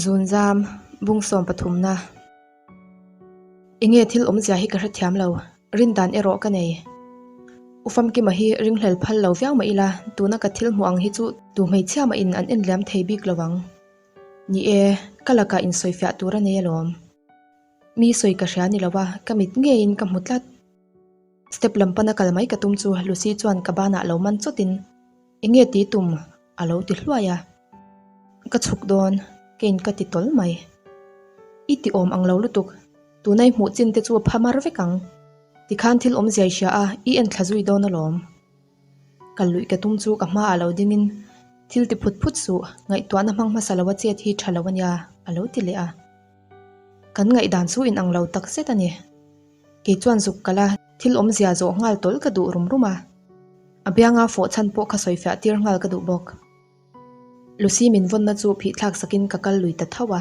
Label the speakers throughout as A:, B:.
A: Zunzam, bung sawm pathumna. Enge thil awmzia hi ka hrethiam lo, rindan erawh ka nei. U Famkima hi ringhlel phal lo viau mah ila, tuna ka thil hmuh ang hi chu tu hmeichhia mah in an enliam thei bik lo ang. Ni e, ka lakah insawifiah tur a nei alawm. Mi sawi ka hria ni lo a, ka mit ngeiin ka hmu tlat. Step lam pana kal mai ka tum chu Lucy chuan ka banah lo man chawtin, Enge ti tum? a lo ti hluai a. Ka chhuk dawn, keiin ka ti tawl mai. I ti awm ang lo lutuk, tuna i hmuh chin te chu a pha mar vek ang. Tikhan thil awmzia i hria a, i en thla zui dawn alawm. Kal luih ka tum chu ka hmaah lo dingin, Thil ti phut phut suh, ngaihtuahna hmang hmasa lo a chet hi tha lo ania, a lo ti leh a. Kan ngaihdan chu inang lo tak zet a ni. Kei chuan zuk kal a, thil awmzia zawh nghal tawlh ka duh rum rum a. A bianga fawh chhan pawh kha sawifiah tir nghal ka duh bawk. Lucy min vawnna chu phih thlak sakin ka kal lui ta tho a.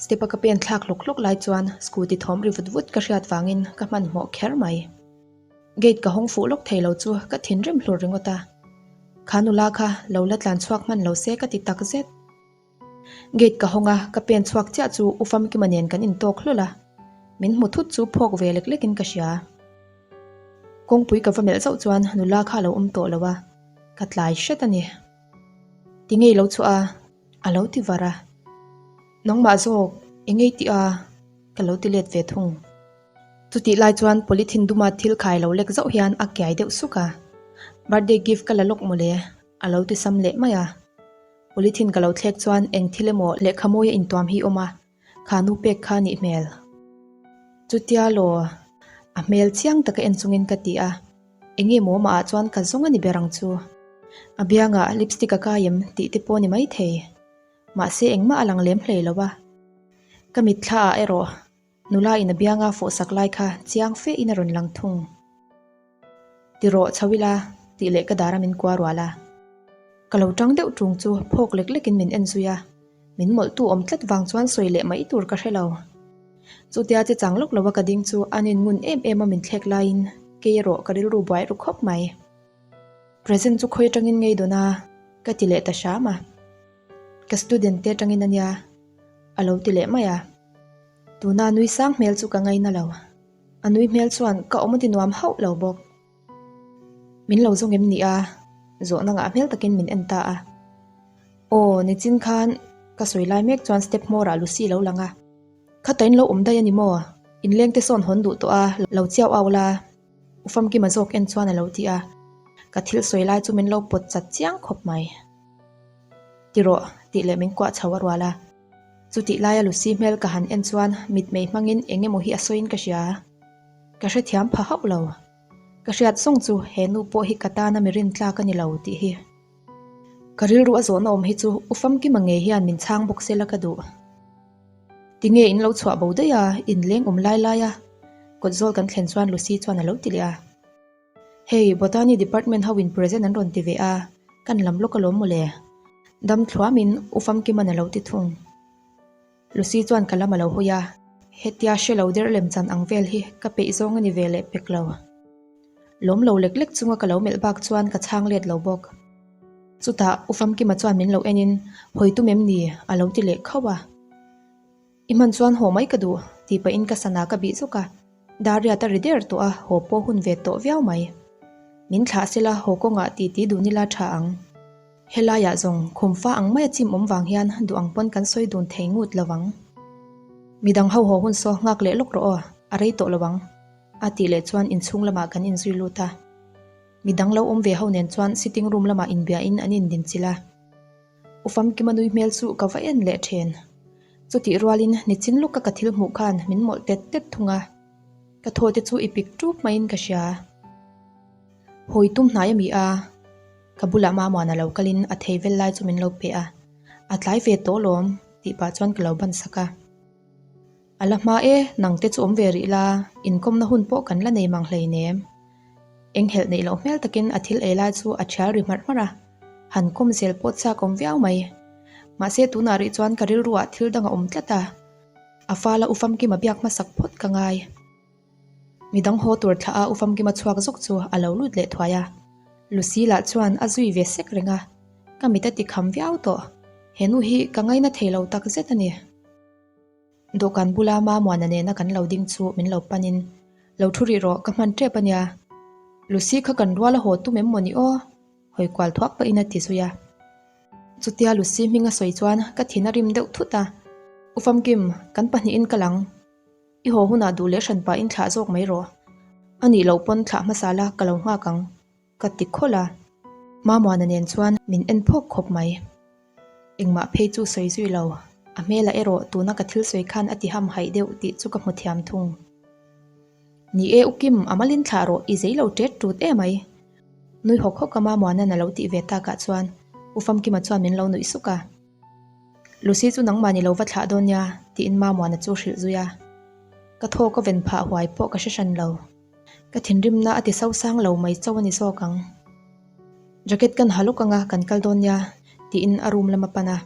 A: Step a ka pen thlak hlawk hlawk lai chuan scooty thawm ri vut vut ka hriat vangin ka hmanhmawh kher mai. Gate ka hawng fuh lawk thei lo chu ka thinrim hlur ringawt a. Kha nula kha lo la tlan chhuak hman lo se ka ti tak zet. Gate ka hawng a, ka pen chhuak chiah chu U Famkima nen kan intawk hlawl a, min hmu thut chu phawk ve lek lekin ka hria. Kawngpui ka va melh zauh chuan nula kha a lo awm tawh lo a, ka tlai hret a ni. Ti ngei lo chhuah a, a lo ti var a. Nangmah zawk, engei tih a? ka lo ti let ve thung. Chutih lai chuan polythene duma thil khai lo lek zauh hian a kiai deuh suk a, Birthday gift ka la lawk mawle, a lo ti sam leh mai a. Polythene ka lo thlek chuan eng thil emaw lehkha mawi a intuam hi awm a, kha nu pek kha nih hmel. Chutia law, a hmel chiang taka en chungin ka ti a, enge maw mah ah chuan ka zawng a ni ber ang chu. A biangah lipstick a kai em tih te pawh ni maithei. Mahse engmah a lang lem hlei lo a. Ka mitthla ah erawh nula in a bianga fawh sak lai kha chiang fe in a rawn lang thung. Ti rawh chho ila tih leh ka dara min kua rual a. Ka lo tang deuh tung chu phawk lek lekin min en zui a, min mawlhtu awm tlat vang chuan sawi leh mai tur ka hre lo. Chutia che chang lawk lova ka ding chu an in ngun em em a min thlek laiin kei erawh ka rilru buai ru khawp mai. Present chu khawi atangin ngei dawn a? ka ti leh ta hram a. Ka student te atangin ania a lo ti leh mai a. Tuna nui sang hmel chu ka ngaina lo. A nui hmel chuan ka awm a ti nuam hauh lo bawk. Min lo zawng em ni a? Zawhna ngah hmel takin min en ta a. Aw, nichin khan ka sawi lai mek chuan step hmawrah Lucy lo lang a. Khata in lo awm daih a ni maw? Inleng te sawn hawn duh tawh a, lo chiau au la. U Famkima zawk en chuan a lo ti a. Ka thil sawi lai chu min lo pawt chat chiang khawp mai. Ti rawh, tih leh min kuah chho a rual a. Chutih laia Lucy hmel ka han en chuan mitmei hmangin eng emaw hi a sawiin ka hria. Ka hrethiam pha hauh lo. Ka hriat zawng chu he nu pawh hi ka tana mi rintlak a ni lo tih hi. Ka rilru a zawhna awm hi chu U Famkima ngei hian min chhang bawk sela ka duh. Tinge in lo chhuah bo daih a, in leng awm lai lai a. Kawt zawl kan thlen chuan Lucy chuan a lo ti leh a. Hei, Botany Department ho in present an rawn ti ve a, kan lam lawk alawm mawle. Dam thluamin U Famkiman a lo ti thung. Lucy chuan ka lam a lo hawi a, hetia hre lo der lem chan ang vel hi ka peih zawng a ni ve leh pek lo. Lawm lo lek lek chunga ka lo melh bak chuan ka chhang let lo bawk. Chutah U Famkima chuan min lo enin, Hawi tum em ni? a lo ti leh khauh a. I hman chuan haw mai ka duh, tih pahin ka sana ka bih zuk a. Dariat a ri der tawh a, haw pawh hun ve tawh viau mai. Min thlah sela haw kawngah tih ti dun ila tha ang. Helaiah zawng khum fa ang maia chim awm vang hian duh ang pawn kan sawi dun thei ngut lo ang. Midang ho haw hun saw nghak leh lawk rawh aw, a rei tawh lo ang. A tih leh chuan inchhung lamah kan inzui lut a. Midang lo awm ve ho nen chuan sitting room lamah inbiahin an indinchilh a. U Famkima nui hmel chu ka va en leh thin. Chutih rualin nichin lawka ka thil hmuh khan min mawlh tet tet thung a. Ka thaw te chu i pik ṭup maiin ka hria. Hawi tum hnai a mi a, ka bulah Mamuana lo kalin a thei vel lai chu min lo pe a. A tlai ve tawh lawm tih pah chuan ka lo ban sak a. A la hma e, nang te chu awm ve rih la, inkawmna hun pawh kan la nei mang hleinem. Enghelh neih loh hmel takin a thil ei lai chu a thial ri hmarh hmarh a, han kawm zel pawh chak awm viau mai. Mahse tunah rih chuan ka rilruah thil dang a awm tlat a, a fala U Famkima biak hmasak phawt ka ngai. Midang haw tur thlah a U Famkima chhuak zawk chu a lo lut leh thuai a, Lucy lah chuan a zui ve sek reng a, ka mit a ti kham viau tawh. He nu hi ka ngaina thei lo tak zet a ni. Dawhkan bula Mamuana nena kan lo ding chu min lo panin, Lo thu rih rawh, ka hman tep a nia. Lucy kha kan rual a haw tum em maw ni aw? Hawi kual thuak pahin a ti zui a. Chutia Lucy hming a sawi chuan ka thin a rim deuh thut a, U Famkim, kan pahnihin ka lang. I haw hunah duh leh hran pahin thlah zawk mai rawh. A nih loh pawn thlah hmasa la ka lo nghak ang. Ka ti khawlh a, Mamuana nen chuan min en phawk khawp mai. Engmah phei chu sawi zui lo, a hmelah erawh tuna ka thil sawi khan a ti ham haih deuh tih chu ka hmu thiam thung. Ni e U Kim, a malin thlah rawh, i zei lo ṭet ṭut e mai. Nui hawk hawk a Mamuana'n a lo tih ve takah chuan U Famkima chuan min lo nuih suk a. Lucy chu nangmah ni lo va thlah dawn nia, tiin Mamuana chu hrilh zui a. Ka thaw ka ven phah huai pawh ka hre hran lo. Ka thinrimna a ti sosang lo mai chauh a ni zawk ang. Jacket kan ha lawk anga kan kal dawn nia tiin a room lam a pan a.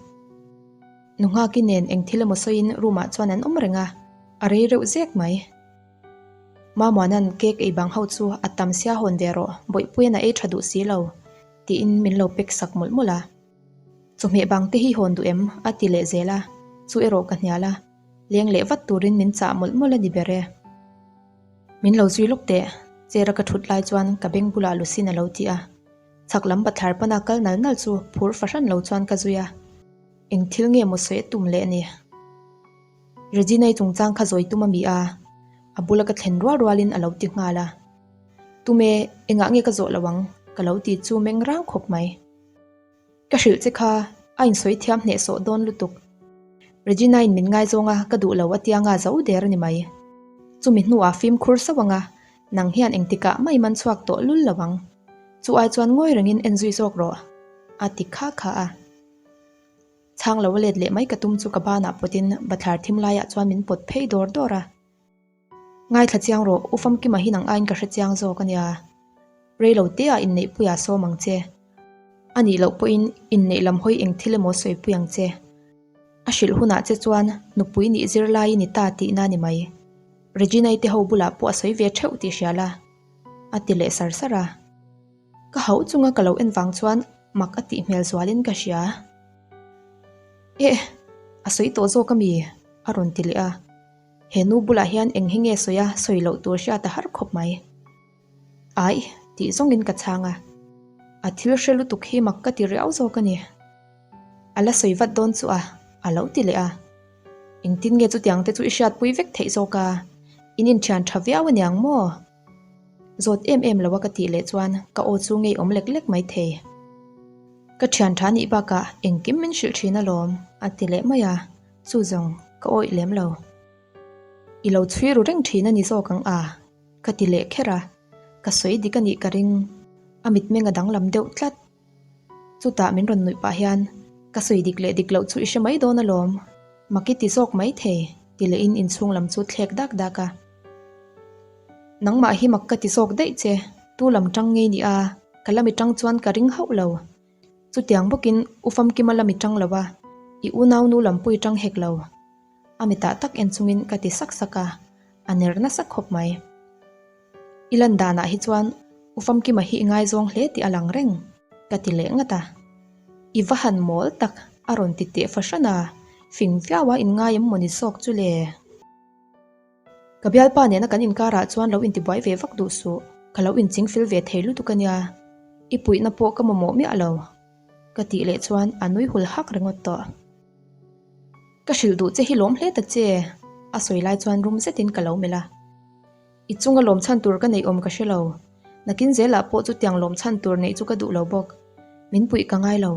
A: Nu Nghaki nen eng thil emaw sawiin room ah chuan an awm reng a, a rei reuh zek mai. Mamuana'n cake ei bang ho chu a tam sia hawn ve rawh, Bawihpuia'n a ei tha duh si lo tiin min lo pack sak mawlh mawlh a. Chawhmeh bang te hi hawn duh em? a ti leh zel a, chu erawh ka hnial a, leng leh vat turin min chah mawlh mawlh a ni ber e. Min lo zui lawk teh, chair a ka thut lai chuan ka beng bulah Lucin a lo ti a. Chhak lam bathlar pana kal nal nal chu phur fahran lo chuan ka zui a. Eng thil nge maw sawi a tum leh ni? Regina-i chungchang kha zawi tum a mi a, a bula ka thlen rual rualin a lo ti nghal a. Tume, engah nge ka zawh lo ang? ka lo ti chu meng rang khawp mai. Ka hrilh che kha, a insawi thiam hnehsawh dawn lutuk. Regina-in min ngaizawng a, ka duh lo a tia nga zo der a ni mai. Chumi hnuah fimkhur sauh ang a, nang hian engtikah mai man chhuak tawh lul lo ang. Chu ai chuan ngawi rengin en zui zawk rawh, a ti kha kha a. Chhang lo a let leh mai ka tum chu ka banah pawtin bathlar thim laiah chuan min pawt phei dawr dawr a. Ngaithla chiang rawh, U Famkima hi nang aiin ka hre chiang zawk a nia. Rei lo te ah inneihpuia sawm ang che. A nih loh pawhin inneih lam hawi eng thil emaw sawipui ang che. A hrilh hunah che chuan nupui nih zir lai i ni ta tihna a ni mai. Regina-i te ho bulah pawh a sawi ve theuh tih hria la, a ti leh sar sar a. Ka hauh chunga ka lo en vang chuan mak a tih hmel zualin ka hria. Eh! A sawi tawh zawk a mi? a rawn ti leh a. He nu bulah hian eng hi nge sawi a, sawi loh tur hriat a har khawp mai. Aih, tih zawngin ka chhang a. A thil hre lutuk hi mak ka ti riau zawk a ni. A la sawi vat dawn chu a, a lo ti leh a. Engtin nge chutiang te chu i hriatpui vek theih zawk a? In inthian tha viau a niang maw? Zawt em em lo a ka tih leh chuan ka aw chu ngeiawm lek lek mai thei. Ka thian tha nih bakah engkim min hrilh thin alawm, a ti leh mai a. Chu zawng, ka awih lem lo. I lo chhui ru reng thin a ni zawk ang a, ka ti leh kher a, ka sawi dik a nih ka ring. A mitmeng a danglam deuh tlat. Chutah min rawn nuih pah hian, Ka sawi dik leh dik loh chu i hre mai dawn alawm, mak i ti zawk mai thei, ti lehin inchhung lam chu thlek dak dak a. Nangmah hi mak ka ti zawk daih che, tu lam tang ngei ni a, ka lami tang chuan ka ring hauh lo. Chutiang bawkin U Famkima lam i tang lo a, i unaunu lam pawh i tang hek lo. A mitah tak en chungin ka ti sak sak a, a ner nasa khawp mai. I lan danah hi chuan U Famkima hi i ngaizawng hle tih a lang reng, ka ti leh ngat a. I va han mawl tak a rawn ti teh fahran a, fing viau a inngai em maw ni zawk chu le? Ka bialpa nena kan inkarah chuan lo intibuai ve vak duh suh, ka lo inchingfil ve thei lutuk a nia, i puihna pawh ka mamawh miah lo, ka tih leh chuan a nui hul hak ringawt tawh. Ka hrilh duh che hi lawm hle ta che, a sawi lai chuan rum zetin ka lo melh a. I chunga lawm chhan tur ka neih awm ka hre lo, nakin zelah pawh chutiang lawm chhan tur neih chu ka duh lo bawk, min puih ka ngai lo,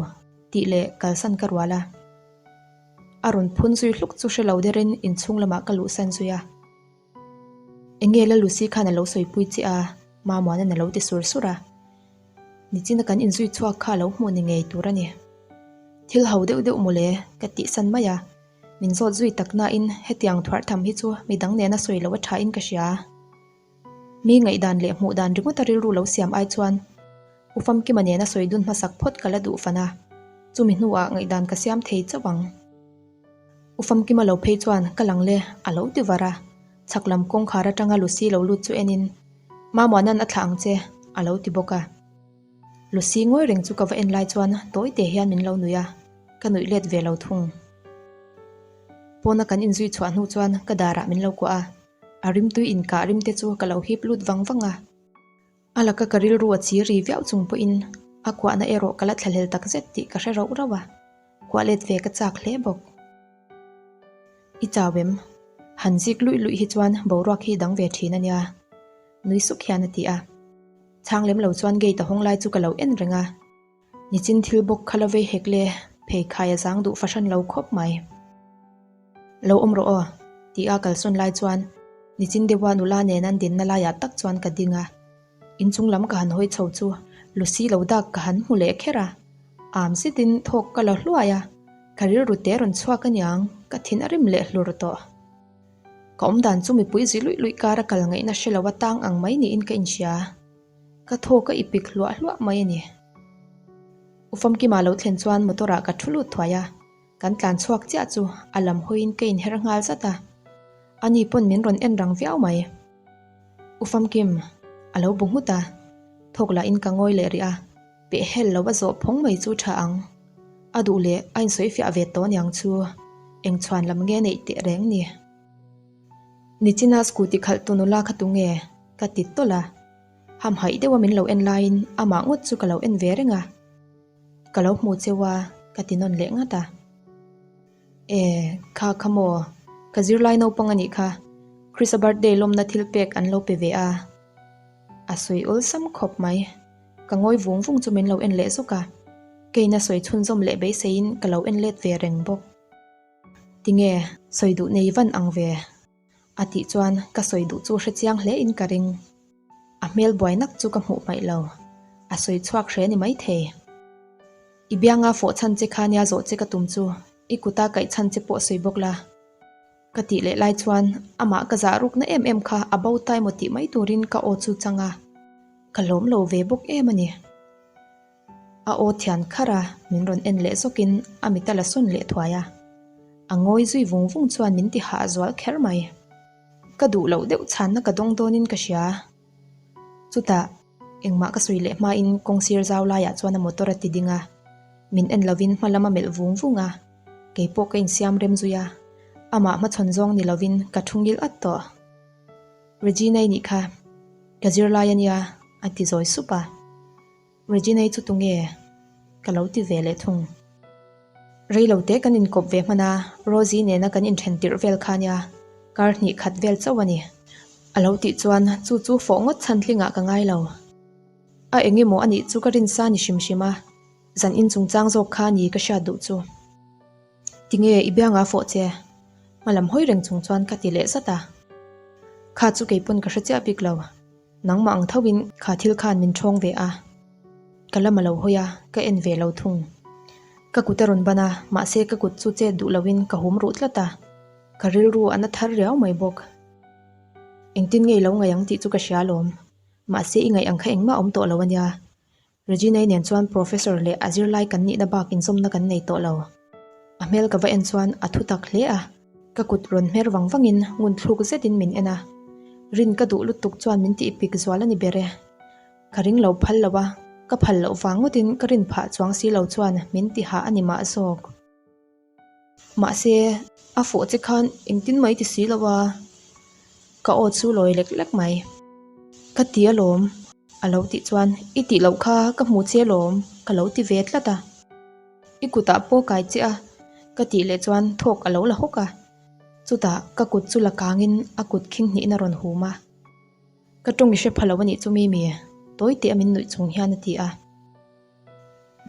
A: tih leh kalsan ka rual a. A rawn phun zui hluk chu hre lo derin inchhung lamah ka luhsan zui a. Enge la Lucy khan a lo sawipui che a, Mamuana'n a lo ti sur sur a. Nichina kan inzui chhuak kha a lo hmuh ni ngei tur a ni. Thil ho deuh deuh mawle ka tihsan mai a, min zawt zui tak nain hetiang thuarh tham hi chu midang nena sawi loh a thain ka hria. Mi ngaihdan leh hmuh dan ringawta rilru lo siam ai chuan U Famkima nena sawi dun hmasak phawt ka la duh fan a, chumi hnuah ngaihdan ka siam thei chauh ang. U Famkima lo phei chuan ka lang le a lo ti var a, chhak lam kawngkhar atanga Lucy lo lut chu enin Mamuana'n a thlah ang che a lo ti bawk a. Lucy ngawi reng chu ka va en lai chuan tawi te hian min lo nui a. Ka nuih let ve lo thung. Pawna kan inzui chhuah hnu chuan ka darah min lo kuah a, a rimtui inkah rim te chu ka lo hip lut vang vang a. A laka ka rilru a chi ri viau chung pawhin a kuahna erawh ka la thlahlel tak zet tih ka hre rauh rauh a, kuah let ve ka chak hle bawk. I chau em? Han zik luih luih hi chuan boruak hi dang ve thin a nia, nui suk hian a ti a. Chhang lem lo chuan gate a hawng lai chu ka lo en reng a. Nichin thil bawk kha la vei hek le, pheikhai a zang duh fahran lo khawp mai. Lo awm rawh aw, ti a kalsawn lai chuan nichin deuha nula nen an dinna laiah tak chuan ka ding a. Inchung lam ka han hawi chho chu Lucy lo dak ka han hmu leh kher a, am zetin thawk ka la hluai a, ka rilru te rawn chhuak aniang ka thin a rim leh hlur tawh. Ka awmdan chu mipui zi luih luih kara kal ngaihna hre lo a tang ang mai niin ka inhria. Ka thaw ka ipik hluah hluah mai a ni. U Famkima lo thlen chuan motor ah ka thu lut thuai a, kan tlan chhuak chiah chu a lam hawiin ka inher nghal zat a, ani pawn min rawn en rang viau mai. U Famkim, a lo bu nghut a, thawk lah in ka ngawi leh rih a, peh hel lo a zawh phawng mai chu tha ang. A duh leh a insawi fiah ve tawh aniang chu, eng chhuan lam nge neih teh reng ni. Nichina scooty khalh tu nula kha tunge? Ka ti tawlh a, hamhaih deuha min lo en laiin amah ngawt chu ka lo en ve reng a, ka lo hmu cheu a ka ti nawn leh ngat a. E, kha kha maw, ka zirlai naupang a nih kha, Krista birthday lawmna thil pek an lo pe ve a, a sawi awlsam khawp mai, ka ngawi vung vung chu min lo en leh zawk a, keina sawi chhunzawm leh beiseiin ka lo en let ve reng bawk. Tinge, sawi duh nei van ang ve? A tih chuan ka sawi duh chu hre chiang hle in ka ring. A hmel buai nak chu ka hmuh hmaih lo. A sawi chhuak hre ni mai thei. I bianga fawh chhan che kha nia zawh che ka tum chu i kuta kaih chhan che pawh sawi bawk la. Ka tih leh lai chuan amah ka zah rukna em em kha a bo ta emaw tih mai turin ka aw chu chang a. Ka lawm lo ve bawk em a ni. A aw thian kharh a, min rawn en leh zawkin a mit a la sawn leh thuai a. A ngawi zui vung vung chuan min ti hah zual kher mai. Ka duh loh deuh chhanna ka dawng dawnin ka hria. Chutah, engmah ka sawi leh hmain kawng sir zau laiah chuan a motor a ti ding a. Min en lovin hma lam a melh vung vung a, kei pawh ka insiam rem zui a. Amah hmachhawn zawng ni lovin ka thu ngil at tawh. Regina i nih kha, ka zirlai a nia, a ti zawi sup a. Regina-i chu tunge? Ka lo ti ve leh thung. Reilo te kan inkawp ve hman a, Rosie nena kan inthen tirh vel kha nia, kar hnih khat vel chauh a ni. A lo tih chuan chu chu fawh ngawt chhan tlingah ka ngai lo. A eng emaw a nih chu ka rinsa ni hrim hrim a, zan in chungchang zawk kha ni ka hriat duh chu. Tinge i bianga fawh che? Hma lam hawi reng chung chuan ka ti leh zat a. Kha chu keipawn ka hre chiah bik lo. Nangmah ang thoin kha thil khan min ṭhawng ve a, ka lam a lo hawi a, ka en ve lo thung. Ka kut a rawn ban a, mahse ka kut chu chet duh loin ka hum ruh tlat a, ka rilru a na thar riau mai bawk. Engtin nge i lo ngaih ang tih chu ka hria alawm, mahse i ngaih ang kha engmah a awm tawh lo a nia. Regina-i nen chuan Professor leh a zirlai kan nihna bak inzawmna kan nei tawh lo. A hmel ka va en chuan a thu tak hle a, ka kut rawn hmer vang vangin ngun thluk zetin min en a. Rin ka duh lutuk chuan min tih pik zual a ni ber e. Ka ring lo phal lo a, ka phal loh vang ngawtin ka rin phah chuang si lo chuan min ti hah a ni mah zawk. Mahse, a fawh che khan engtin mai ti si lo a, ka aw chu lawi lek lek mai. Ka ti alawm, a lo tih chuan i tih loh kha ka hmu che alawm ka lo ti ve tlat a. I kutah pawh kai che a, ka tih leh chuan thawk a lo la hawk a. Chutah ka kut chu la kangin a kut khing hnihin a rawn hum a. Ka tawng i hre pha lo a nih chu Mimi, tawi teh a min nuih chung hian a ti a.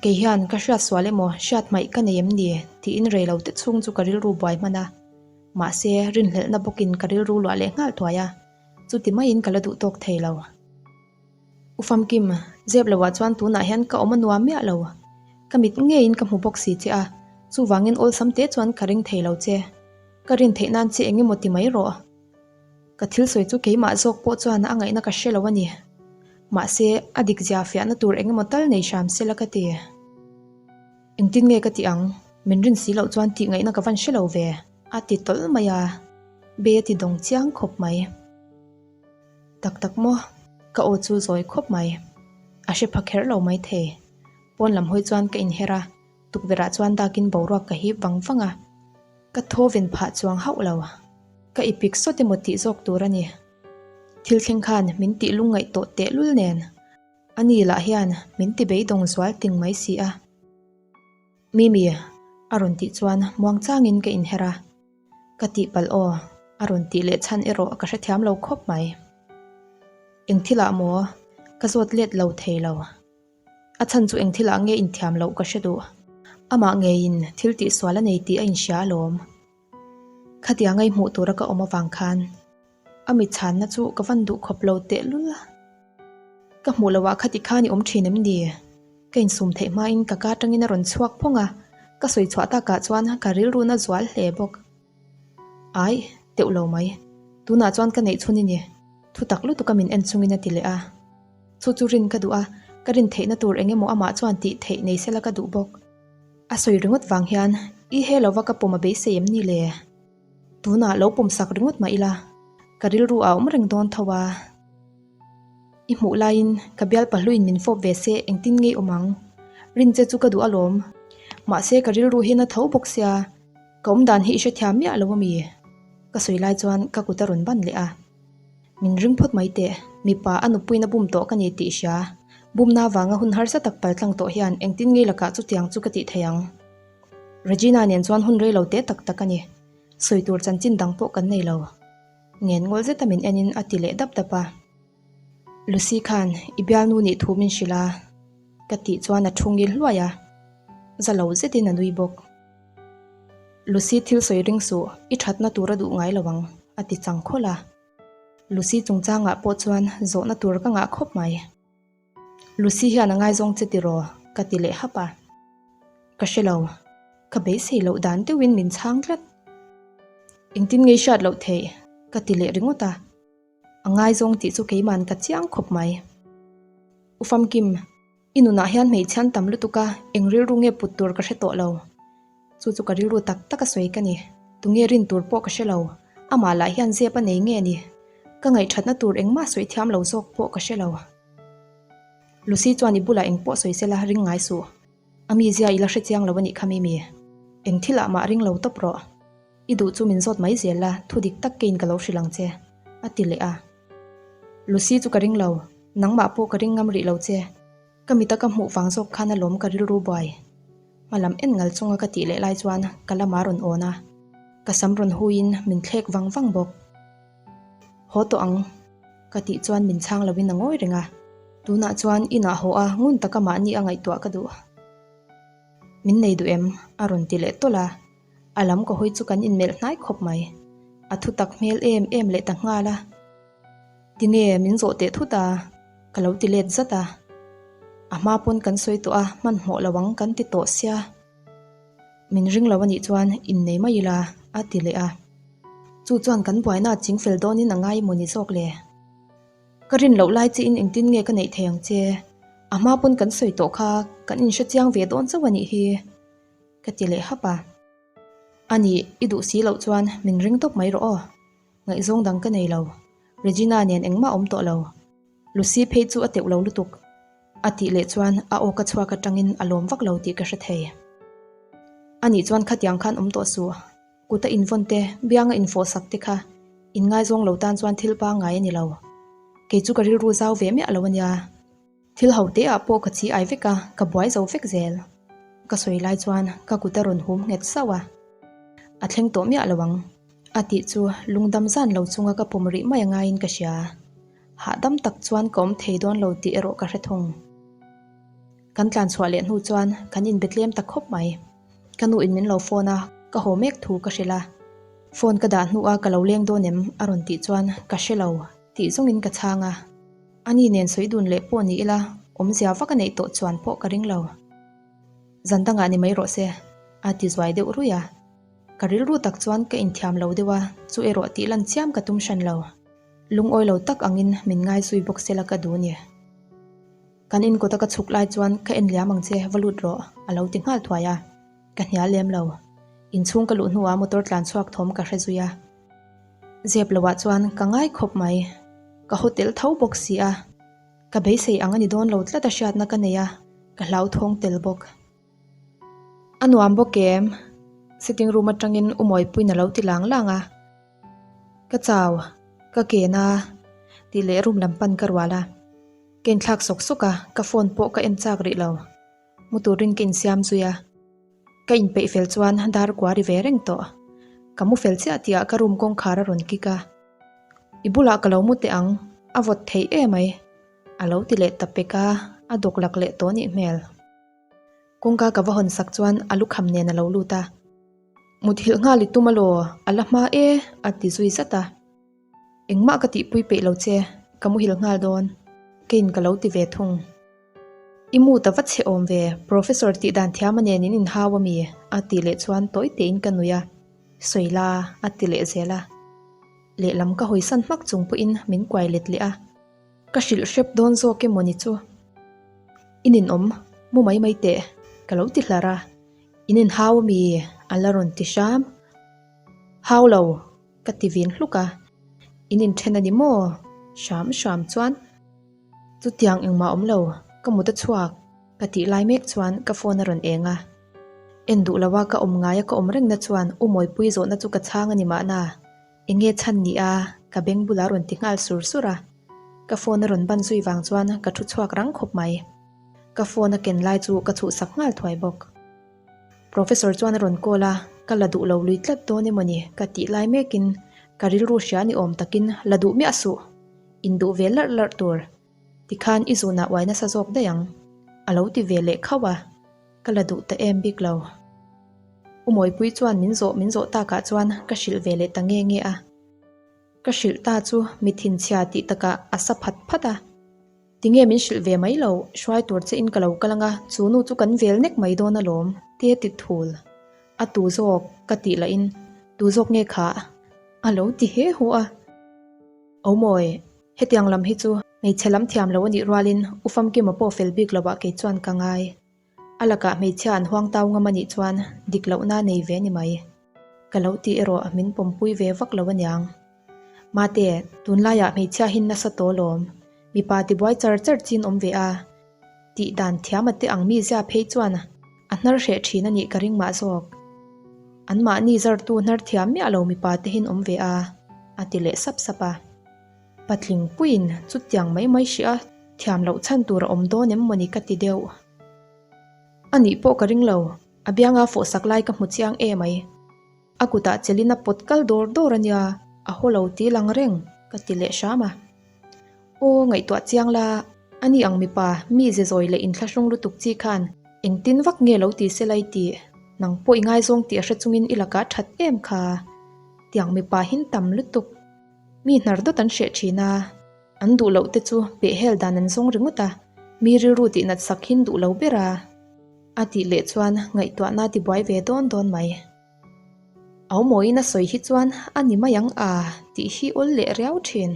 A: Kei hian ka hriat sual emaw hriat hmaih ka nei em ni tiin rei lo te chhung chu ka rilru buai hman a, mahse rinhlelhna bawkin ka rilru luah leh nghal thuai a, chuti maiin ka la duh tawk thei lo. U Famkim, zep loah chuan tunah hian ka awm a nuam miah lo. Ka mit ngeiin ka hmu bawk si che a, chuvangin awlsam te chuan ka ring thei lo che. Ka rin theih nan che eng emaw ti mai rawh. Ka thil sawi chu keimah zawk pawh chuan a ngaihna ka hre lo a ni. Mahse, a dik zia fiahna tur eng emaw tal nei hram se la ka ti. Engtin nge ka ti ang? Min rin si loh chuan tih ngaihna ka van hre lo ve, a ti tawlh mai a. Be a ti dawng chiang khawp mai. Tak tak maw? Ka aw chu zawi khawp mai. A hre pha kher lo mai thei. Pawn lam hawi chuan ka inher a. Tukverhah chuan dakin boruak ka hip vang vang a, ka thaw ven phah chuang hauh lo. Ka ipik sawt emaw tih zawk tur a ni. Thil thleng khan min tih lungngaih tawh tehlul nen, a ni lah hian min ti beidawng zual ting mai si a. Mimi, a rawn tih chuan muang changin ka inher a. Ka tihpalh aw, a rawn tih leh chhan erawh ka hrethiam lo khawp mai. Eng thilah maw? Ka zawt let lo thei lo. A chhan chu eng thilah nge inthiam loh ka hre duh. Amah ngeiin thil tihsual a nei tih a inhria alawm. Khatia ngei hmuh tura ka awm avang khan a mi chhanna chu ka van duh khawp lo tehlul a. Ka hmuh loh ah khati khan i awm thin em ni? Ka insum theih hmain ka ka atangin a rawn chhuak phawng a, ka sawi chhuah takah chuan ka rilruna zual hle bawk. Ai, teuh lo mai. Tunah chuan ka neih chhun i ni. Thu tak lutuk a min en chungin a ti leh a. Chu chu rin ka duh a, ka rin theihna tur eng emaw amah chuan tih theih nei sela ka duh bawk. A sawi ringawt vang hian i he lova ka pawm a beisei em ni le? Tunah lo pawm sak ringawt mah ila, ka rilru a awm reng dawn tho a. I hmuh laiin ka bial pahluin min fawp ve se engtin ngei awm ang? Rin che chu ka duh alawm. Mahse ka rilru hi na tho bawk sia, ka awm dan hi i hrethiam miah lo ami? Ka sawi lai chuan ka kut a rawn ban leh a. Min ring phawt mai teh, mipa a nupuina bum tawh ka ni tih i hria. Bumna avanga hun harsa tak paltlang tawh hian engtin ngei lakah chutiang chu ka tih thei ang? Regina nen chuan hun rei lo te tak tak a ni. Sawi tur chanchin dang pawh kan nei lo. Ngen ngawl zeta min enin a ti leh dap dap a. Lucy khan i bialnu nih thu min hrilh a, ka tih chuan a thu ngil hluai a. Za lo zetin a nui bawk. Lucy thil sawi ring suh, i thatna tur a duh ngai lo ang, a ti chang khawlh a. Lucy chungchangah pawh chuan zawhna tur ka ngah khawp mai. Lucy hian a ngaizawng che tiraw? ka ti leh hap a. Ka hre lo. Ka beisei loh dan deuhin min chhang tlat. Engtin ngei hriat loh theih? ka ti leh ringawt a. A ngaizawng tih chu keiman ka chiang khawp mai. U Famkim, i nunah hian hmeichhian tam lutuk a, eng rilru nge put tur ka hre tawh lo. Chu chu ka rilru tak tak a sawi ka ni. Tunge rin tur pawh ka hre lo. Amah lah hian zep a nei nge ni? Ka ngaihthatna tur engmah sawi thiam lo zawk pawh ka hre lo. Lucy chuan i bulah engpawh sawi sela ring ngai suh. A mizia i la hre chiang lo a nih kha Mimi. Eng thilah mah ring lo tawp rawh. I duh chu min zawt mai zel la, thu dik tak keiin ka lo hrilh ang che. A ti leh a. Lucy chu ka ring lo. Nangmah pawh ka ring ngam rih lo che. Ka mita ka hmuh vang zawk khan alawm ka rilru buai. Hmalam en ngal chunga ka tih leh lai chuan ka lama rawn awn a, ka sam rawn huiin min thlek vang vang bawk. Haw tawh ang ka tih chuan min chhang loin a ngawi reng a. Tunah chuan inah haw a ngun taka mahni a ngaihtuah ka duh. Min nei duh em? a rawn ti leh tawlh a, a lam ka hawi chu kan inmelh hnai khawp mai. A thutak hmel em em leh ta nghal a. Tinge min zawh teh thut a? Ka lo ti let zat a. A hma pawn kan sawi tawh a, hmanhmawh lo ang kan ti tawh sia. Min ring lo a nih chuan innei mai ila a ti leh a. Chu chuan kan buaina a ching fel dawnin a ngai maw ni zawk le? Ka rin loh lai chiin engtin nge ka neih thei ang che? A hma pawn kan sawi tawh kha kan inhre chiang ve dawn chauh a nih hi ka ti leh hap a. A nih, i duh si loh chuan min ring tawp mai rawh aw. Ngaihzawng dang ka nei lo. Regina nen engmah awm tawh lo. Lucy phei chu a teuh lo lutuk. A tih leh chuan a aw ka chhuak atangin a lawm vak lo tih ka hre thei. A nih chuan khatiang khan awm tawh suh. Kut a invawn te, bianga infawh sak te kha inngaizawng lo tan chuan thil pangngai a ni lo. Kei chu ka rilru zau ve miah lo a nia. Thil ho te ah pawh ka chi ai vek a, ka buai zo vek zel. Ka sawi lai chuan ka kut a rawn hum nghet sauh a. A thleng tawh miah lo ang. A tih chu lungdam zan lo chunga ka pawm rih mai angaiin ka hria. Hahdam tak chuan ka awm thei dawn lo tih erawh ka hre thung. Kan tlan chhuah leh hnu chuan kan inbe tlem ta khawp mai. Ka nu in min lo phone a, ka haw mek thu ka hrilh a. Phone ka dah hnu a ka lo leng dawn em? a rawn tih chuan ka hre lo tih zawngin ka chhang a. Ani nen sawi dun leh pawh ni ila awmzia vak a neih tawh chuan pawh ka ring lo. Zan dangah ni mai rawh se, a ti zuai deuh ruih a. Ka rilru tak chuan ka inthiam lo deuh a, chu erawh tih lan chiam ka tum hran lo. Lungawi lo tak angin min ngai zui bawk sela ka duh ni. Kan inkawta ka chhuk lai chuan ka en liam ang che, va lut rawh, a lo ti nghal thuai a. Ka hnial lem lo. Inchhung ka luh hnuah motor tlan chhuak thawm ka hre zui a. Zep loah chuan ka ngai khawp mai. Ka hotel tho bawk si a. Ka beisei ang a ni dawn lo tlat a hriatna ka nei a, ka hlauthawng tel bawk. A nuam bawk em? Sitting room atangin u Mawipuiin a lo ti lang lang a. Ka chau, ka ken a, tih leh room lam pan ka rual a. Ka inthlak sawk sawk a, ka phone pawh ka en chak rih lo. Mu turin ka insiam zui a. Ka inpeih fel chuan dar kua ri ve reng tawh. Ka mu fel chiah tihah ka room kawngkhar a rawn kik a. I bulah ka lo mu teh ang, a vawt thei em mai, a lo ti leh ta pek a, a dawk lak leh tawh nih hmel. Kawngka ka va hawn sak chuan a lukham nen a lo lut a. Muthilh nghal i tum alaw, a la hma e, a ti zui zat a. Engmah ka tihpui peih lo che, ka muhil nghal dawn, keiin ka lo ti ve thung. I mu ta va chhe awm ve, Professor tih dan thiam a nen in inhau a mi? a tih leh chuan tawi tein ka nui a, Sawi la, a ti leh zel a. Lehlam ka hawisan hmak chung pawhin min kuai let leh a. Ka hrilh hrep dawn zawk emaw ni chu? I ninawm, mu mai mai teh, ka lo ti hlar a. In inhau a mi? a la rawn ti hram. Hau lo, ka ti vin hluk a. In inthen a ni maw? Hram hram chuan. Chutiang engmah awm lo, ka mut a chhuak, ka tih lai mek chuan ka phone a rawn eng a. En duh loa ka awm ngaia ka awm rengna chuan U Mawipui zawhna chu ka chhang a ni mahna. Enge chhan ni a? Ka beng bulah a rawn ti nghal sur sur a. Ka phone a rawn ban zui vang chuan ka thu chhuak rang khawp mai. Ka phone a ken lai chu ka chhuhsak nghal thuai bawk. Professor chuan a rawn call a, ka la duh lo lui tlat dawn emaw ni ka tih lai mekin ka rilru hria ni awm takin la duh miah suh. Induh ve larh larh tur. Tikhan i zunah uai nasa zawk daih ang. A lo ti ve leh khauh a, ka la duh ta em bik lo. U Mawipui chuan min zawh min zawh takah chuan ka hrilh ve leh ta nge nge a. Ka hrilh ta chu mi thinchhia tih takah a sa phat phat a. Tinge min hrilh ve mai lo, hruai tur che in ka lo kal anga chu nu chu kan vel nek mai dawn alawm, te ti thul. A tu zawk ka tih lahin tu zawk nge khah? A lo ti he hu a. Awmawi, hetiang lam hi chu hmeichhe lam thiam lo a nih rualin U Famkima pawh fel bik loh ah kei chuan ka ngai. A lakah hmeichhia an huang tau ngam a nih chuan dik lohna nei ve ni mai. Ka lo tih erawh min pawmpui ve vak lo aniang. Mate, tunlaiah hmeichhia hin nasa tawh lawm. Mipa tibuai char char chin awm ve a. Tih dan thiam a te ang mi zia phei chuan a hnar hreh thin a nih ka ring mah zawk. Anmahni zartu hnar thiam miah lo mipa te hin awm ve a, a ti leh sap sap a. Patling puiin chutiang mai mai hrih a thiam loh chhan tur a awm dawn em mawni ka ti deuh. A nih pawh ka ring lo, a bianga fawhsak lai ka hmu chiang e mai. A kutah chelin a pawt kal dawr dawr a nia, a haw lo ti lang reng, ka ti leh hram a. Aw, ngaihtuah chiang la, a ni ang mipa, mi ze zawi leh inthlahrung lutuk chi khan engtin vak nge lo ti se lai tih, nang pawh i ngaizawng tih a hre chungin i lakah that em kha. Tiang mipa hin tam lutuk. Mi hnar dawt an hreh thin a, an duh loh te chu pehhel dan an zawng ringawt a, mi rilru tih nat sak hin duh lo ber a, a tih leh chuan ngaihtuahna a tibuai ve dawn dawn mai. Aumawiin a sawi hi chuan a ni mai ang a tih hi awl leh riau thin.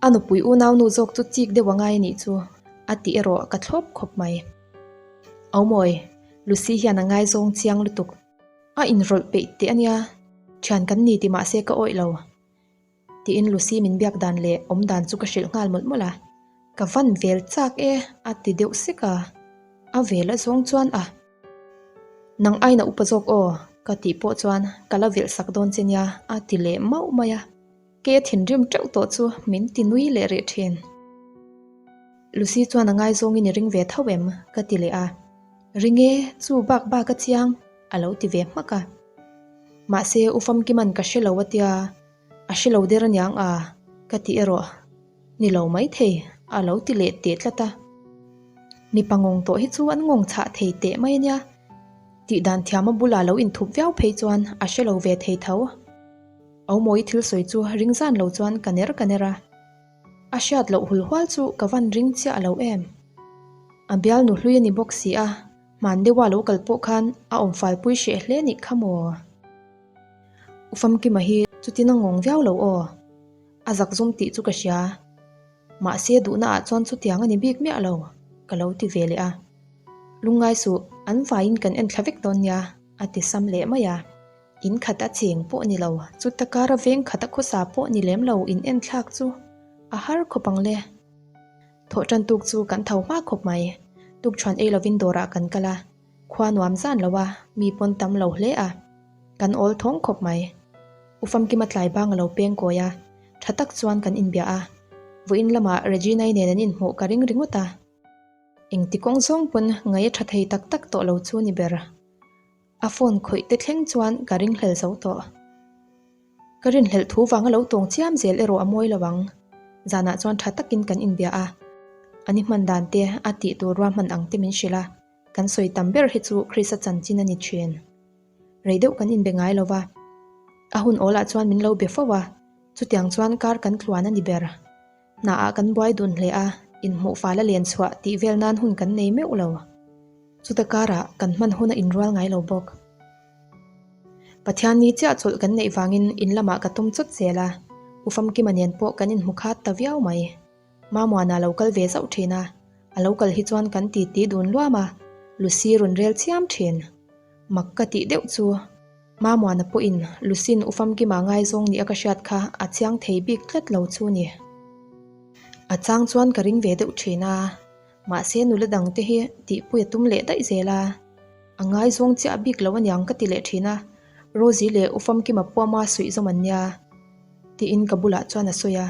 A: A nupui unaunu zawk chu chik deuh a ngai a nih chu a tih erawh ka thlawp khawp mai. Aumawi, Lucy hian a ngaizawng chiang lutuk. A inrawlh peih teh a nia, thian kan ni ti mahse ka awih lo. Tiin Lucy min biak dan leh awm dan chu ka hrilh nghal mawlh mawlh a. Ka van vel chak e a ti deuh sek a, a vel a zawng chuan a. Nang aina upa zawk aw ka tih pawh chuan ka la velh sak dawn che nia a ti leh mauh mai a. Ke thinrim teuh tawh chu min ti nui leh rih thin. Lucy chuan a ngaizawngin i ring ve tho em? ka ti leh a. Ring e, chu bak bak a chiang, a lo ti ve hmak a. Mahse, U Famkiman ka hre lo a tia, a hre lo der aniang a, ka ti erawh. Ni lo maithei, a lo ti leh teh tlat a. Mipa ngawng tawh hi chu an ngawng chhah thei teh mai ania. Tih dan thiama bula lo inthup viau phei chuan a hre lo ve thei tho. Aumawi thil sawi chu ring zan lo chuan ka ner ka ner a. A hriat loh hul hual chu ka van ring chiah lo em. A bialnu hlui a ni bawk si a, hman deuha lo kal pawh khan a awm falpui hreh hle nih kha maw? U Famkima hi chutin a ngawng viau lo aw. A zakzum tih chu ka hria. Mahse duhna ah chuan chutiang a ni bik miah lo, ka lo ti ve leh a. Lungngai suh, an vaiin kan en thla vek dawn nia, a ti sam leh mai a. In khat a cheng pawh ni lo, chuta kara veng khat a khawsa pawh ni lem lo in en thlak chu a har khawp ang le. Thawh tan tuk chu kan tho hma khawp mai. Tuk chhuan ei lovin dawrah kan kal a. Khua nuam zan lo a, mi pawn tam lo hle a. Kan awl thawng khawp mai. U Famkima tlai bang a lo peng kawi a, tha tak chuan kan inbia a. Vawiin lamah Regina-i nen an inhmuh ka ring ringawt a. Engti kawng zawng pawn ngaih a tha thei tak tak tawh lo chu ni ber. A phone khawih te thleng chuan ka ringhlel zo tawh. Ka rinhlelh thu vanga lo tawng chiam zel erawh a mawi lo ang. Zanah chuan tha takin kan inbia a, an i hman dan te, a tih tur ruahman ang te min hrilh a, kan sawi tam ber hi chu Krista chanchin a ni thin. Rei deuh kan inbe ngai lo va, a hun awlah chuan min lo be fo a, chutiang chuan kar kan tluan a ni ber. Hnaah kan buai dun hle a, inhmuh fal a len chhuah tih vel nan hun kan nei meuh lo. Chuta karah kan hman hun a inrual ngai lo bawk. Pathian ni chiah chawlh kan neih vangin in lamah ka tum chawt zel a, U Famkima nen pawh kan inhmu khat ta viau mai. Mamuana lo kal ve zauh thin a, a lo kal hi chuan kan titi dun luam a, Lucy rawn rel chiam thin. Mak ka tih deuh chu. Mamuana pawhin Lucy'n U Famkima ngaizawng nia ka hriat kha a chiang thei bik tlat lo chu ni. A chang chuan ka ring ve deuh thin a, mahse nula dangte hi tihpui a tum leh daih zel a. A ngaizawng chiah bik lo aniang ka ti leh thin a, Rosie leh U Famkima puama suih zawm an nia tiin ka bulah chuan a sawi a.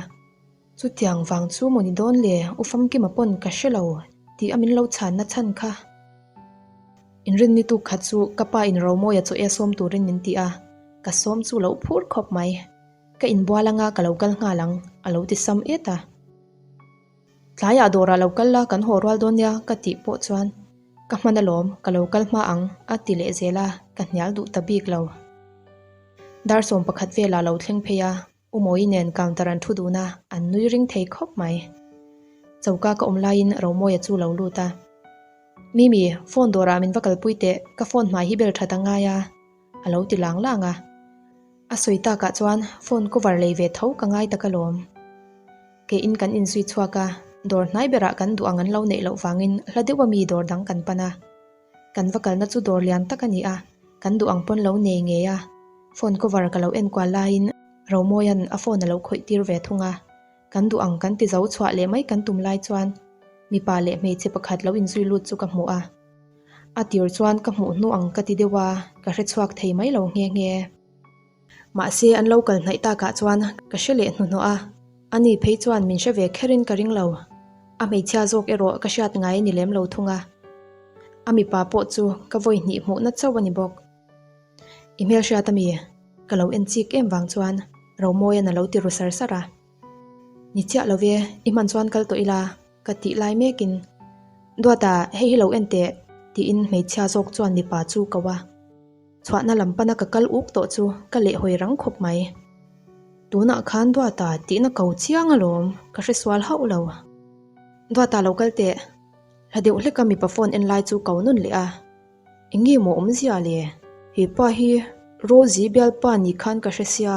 A: Chutiang vang chu maw ni dawn le, U Famkima pawn ka hre lo tih a min lo chhanna chhan kha. Inrinni tuk khat chu ka pa in Romawia chaw e sawm turin min ti a, ka sawm chu lo phur khawp mai. Ka inbual anga ka lo kal nghal ang, a lo ti sam et a. Tlaiah dawrah lo kal la kan haw rual dawn nia ka tih pawh chuan ka hman alawm, ka lo kal hma ang a ti leh zel a, ka hnial duh ta bik lo. Dar 11 velah lo thleng phei a, U Mawi nen counter an thu dun a, an nui ring thei khawp mai. Choka ka awm laiin Romawia chu lo lut a. Mimi, phone dawrah min va kalpui teh, ka phone hmai hi bel that a ngai a, a lo ti lang lang a. A sawi takah chuan phone cover lei ve tho ka ngai tak alawm. Keiin kan inzui chhuak a, dawr hnai berah kan duh ang an lo neih loh vangin hla deuh ami dawr dang kan pan a. Kan va kalna chu dawr lian tak a ni a, kan duh ang pawn lo nei ngei a. Phone cover ka lo enkual laiin Romawia'n a phone a lo khawih tir ve thung a. Kan duh ang kan ti zo chhuah leh mai kan tum lai chuan mipa leh hmeichhe pakhat lo inzui lut chu ka hmu a. A tir chuan ka hmuh hnu ang ka ti deuh a, ka hre chhuak thei mai lo nghe nghe. Mahse an lo kal hnaih takah chuan ka hre leh hnuhnawh a, ani phei chuan min hre ve kherin ka ring lo. A hmeichhia zawk erawh ka hriat ngai a ni lem lo thung a. A mipa pawh chu ka vawi hnih hmuhna chauh a ni bawk. I hmelhriat ami? Ka lo en chik em vang chuan Romawia'n a lo ti ru sar sar a. Ni chiah lo ve, i hman chuan kal tawh ila ka tih lai mekin, Duata, hei hi lo en teh, tiin hmeichhia zawk chuan mipa chu ko a. Chhuahna lam pana ka kal uk tawh chu ka lehhawi rang khawp mai. Tunah khan Duata tihna ko chiang alawm, ka hresual hauh lo. Duata lo kal teh. Hla deuh hleka mipa phone en lai chu ko nawn leh a. Eng nge maw awmzia le? He pa hi Rosie bialpa ni khan ka hre sia.